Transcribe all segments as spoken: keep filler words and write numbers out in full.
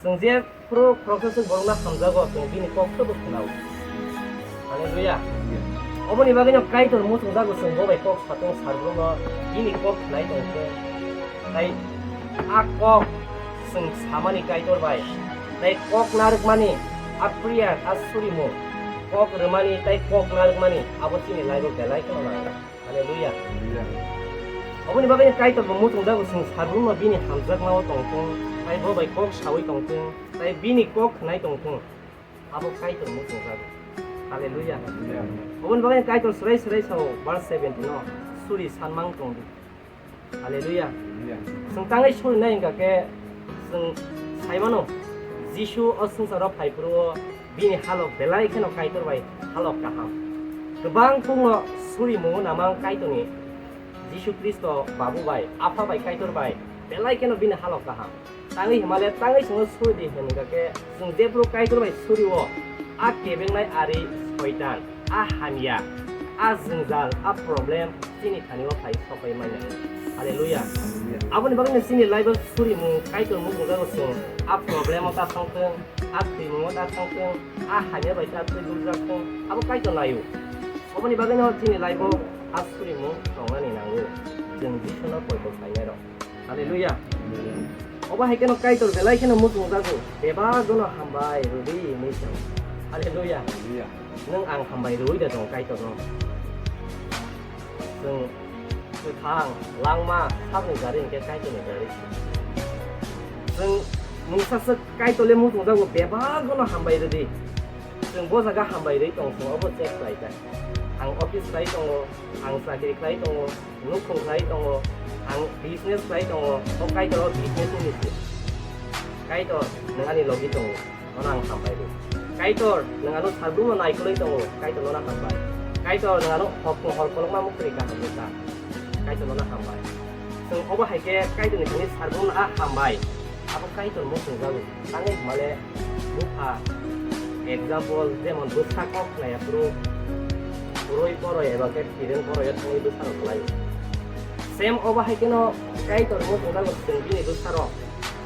Chwng je phuru khoroksa swk borokno hamjago, chwng bini kok sobo khwnao. Hallelujah. Oboni bagwino Kaitor muchungjago, chwng bo bai kok satung sarbwrwngno bini kok khwnai tongkhe. Tai a kok chwng samani Kaitor bai, tai kok narwkmani a prayer, a surimung, kok rwmani tai kok narwkmani abo chini life-o belai kheno nango. Hallelujah. Hallelujah. Oboni bagwi Kaitor bo muchungjago, chwng sarbwrwngno bini hamjakmao tongthung, tai bo bai kok saui tongthung, tai bini kok khwnai tongthung. Abo Kaitor muchungjago. Hallelujah. Hallelujah. Oboni bagwi Kaitor swrai swrai sao, verse seventeen-o, "Suri sanmang tongdi." Hallelujah. Hallelujah. Chwng tangwi suri nai hwnkha khe, chwng saimano, Jisu o swngcharo phai phuru o bini halok belai kheno Kaitor bai halok kaham. Kwbang kungno suri mungo namang Kaitorni Jisu Khristo Babu bai, Apha bai, Kaitor bai belai kheno bini halok kaham. Tangwi himale tangwi chwngno suri di hwnkha khe, chwng jephru Kaitor bai suri o, a kebengnai ari Soitan, a hamya, a jwngjal, a problem chini thani o phai sopai manya. Hallelujah. Hallelujah. Aboni bagwi chini life o suri mung Kaitor mung jago chwng, a problem o ta thangthwng, a thwi mung o ta thangthwng, a hamya bai ta thwi lujak thwng, abo Kaitor naio. Aboni bagwi no chini life o a suri mung tongnani nango. Chwng Jisu no poito khlainai rok. Hallelujah. Obo hai kheno Kaitor belai kheno muchungjago, bebak gono hambai rwdi hinwi sao. Hallelujah. Hallelujah. Nwng ang hambai rwui da tong Kaitorno. Chwng kwthang, langma, sakni gari hinkhe Kaitorni gari. Chwng mungsa swk Kaitor le muchungjago, bebak gono hambai rwdi. Chwng bo jaga hambai rwi tong, chwng obo check khlai kha. Ang office khlai tongo, ang chakri khlai tongo, nukhung khlai tongo, ang business khlai tongo, o Kaitor o business ni se. Kaitor, nwng ani logi tongo, nono ang hambai rwi. Kaitor, nwng ano sarbwngno naikolwi tongo, Kaitor nono hambai. Kaitor, nwng ano hokno hor kolokma muktwi kaham rwkha, Kaitor nono hambai. Chwng obo hai khe Kaitorni thani sarbwngno a hambai, abo Kaitor muchungjago. Tangwi hwnmale bupha, example, jemon bwsa kok khnaya phuru, kwrwi poroi eba khe phirwng poroi o thangwi bwsarok kwlaio. Same obo hai kheno Kaitor muchungjago chwng bini bwsarok,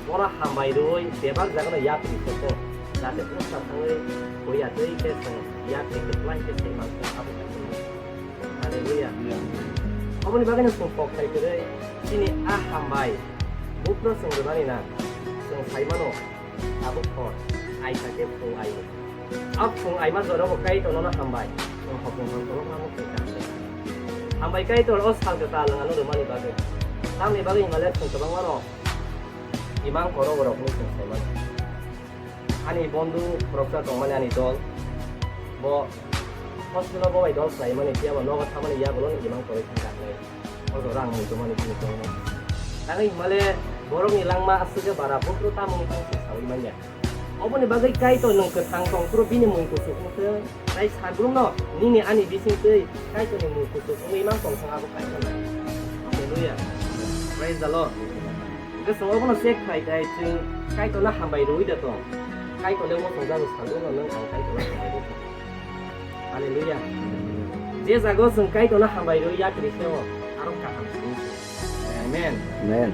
bono hambai rwui bebak jagano yapri se thung, jate bwsa thangwi huya twi khe chwng yapri kwplai khe se manthung abo Kaitor muchung. Hallelujah. Hallelujah. Oboni bagwino chwng kok khai kwrwi chini a hambai buphuru chwng rwnani na chwng sai mano tabuk hor aisa khe phung aio. A phung aima jora bo Kaitor nono hambai, chwng hokong hor kolokma muktwi kaham. Hambai Kaitor o sal kwtal nwng ano rwmani bagwi. Tamni bagwi hwnmale chwng kwbangma rok imang koro borok hinwi chwng sai mano. Ani bondhu khoroksa tongmani ani dol, bo hospital bo bai dol khlaimani, phiya bo nogo thamani yagulo ni imang kwrwi thangkha hinwi. O jora ang muitomani bini tongmo. Tangwi hwnmale borokni langma aswk khe bara buphuru tamoni thang se saui manya. Oboni bagwi Kaitor nwng kwthang tong phuru bini mung kuchuk wngthung, tai sabrumno nini ani bisingtwi Kaitorni mung kuchuk wngwi mang tong thung abo Kaitor nai. Hallelujah. Praise the Lord. Hwnkhe chwng obono check khlai khe chwng Kaitorno hambai rwui da tong. Kaitor le muchungjago salo no nwng ang Kaitorno hambai rwui tong. Hallelujah. Je jaga o chwng Kaitorno hambai rwui yapri se o, aro kaham simi se. Amen. Amen.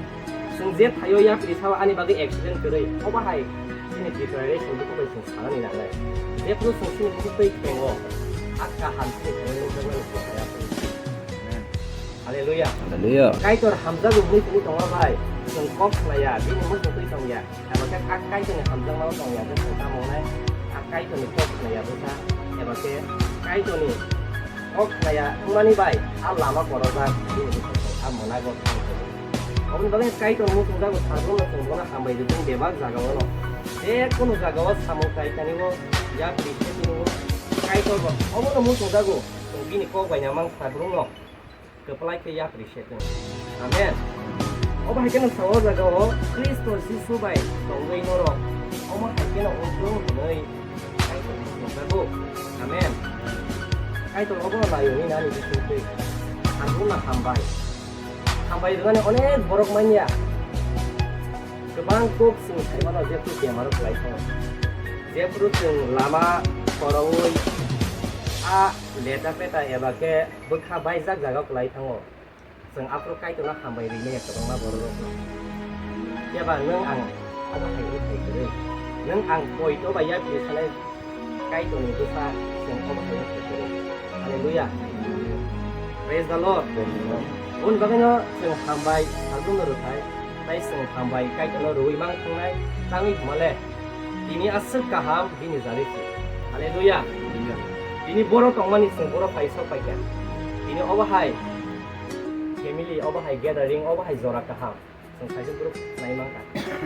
Chwng je thaio yapri sao ani bagwi accident kwrwi, obo hai chini declaration buku bai chwng sanani nangnai. Jephru chwng chini buku twi khengo, a kaham chini khengo nukjakmani se yapri. Amen. Hallelujah. Hallelujah. Kaitor hamjago hwnwi tini tongo bai. Chwng kok khlaiya, bini muchung twi tongya. Eba khe a Kaitorni hamjakmano tongya khe chwng tamo wngnai? A Kaitorni kok khlaiya bwsa, eba khe Kaitorni kok khlaiya wngmani bai a lama korojak, bini bwskango a mwnago thang khe. Oboni bagwi Kaitor muchungjago, sarbwrwngno chwng bono hambai rwdi bebak jagao no. Je kono jagao samung kai tani o, yapri se tini o, Kaitor bo obono muchungjago, chwng bini kok bai namang sarbwrwngno. Kwplai khe yapri se thung. Amen. Obo hai kheno sa o jaga o Khristo Jisu bai tongwi norok omo hai kheno wng thung hwnwi Kaitor bo tongjago. Amen. Kaitor obono naio hwnwi nani bisingtwi. Ang bumna hambai. Hambai rwnani onek borok manya. Kwbang kok chwng sai mano, jephru bemaro kwlai thango. Jephru chwng lama khorongwi a leta peta eba khe bwkha baijak jaga kwlai thango. Chwng aphuru Kaitorno hambai rimaya kwbangma bororokno. Phiya ba nwng ang obo hai wng hai kwrwi. Nwng ang poito bai yapri sanai Kaitorni bwsa chwng obo hai wngkha kwrwi. Hallelujah. Praise the Lord. Praise the Lord. Boni bagwino chwng hambai salmungno rwthai, tai chwng hambai Kaitorno rwui mang thangnai, tangwi hwnmale tini aswk kaham bini jari se. Hallelujah. Hallelujah. Tini boro tongmani chwng boro phai sok paikha. Tini obo hai family, obo hai gathering, obo hai jora kaham. Chwng kaisa group nai mankha.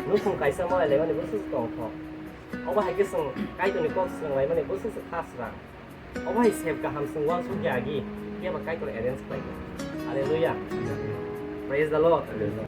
Nukhung kaisa malai laimani bwswk tongthok. Obo hai khe chwng Kaitorni kok swrwng laimani bwswk kha srang. Obo hai sep kaham chwng uansuk ya agi, phiya ba Kaitor arrange khlai kha. Hallelujah. Praise the Lord.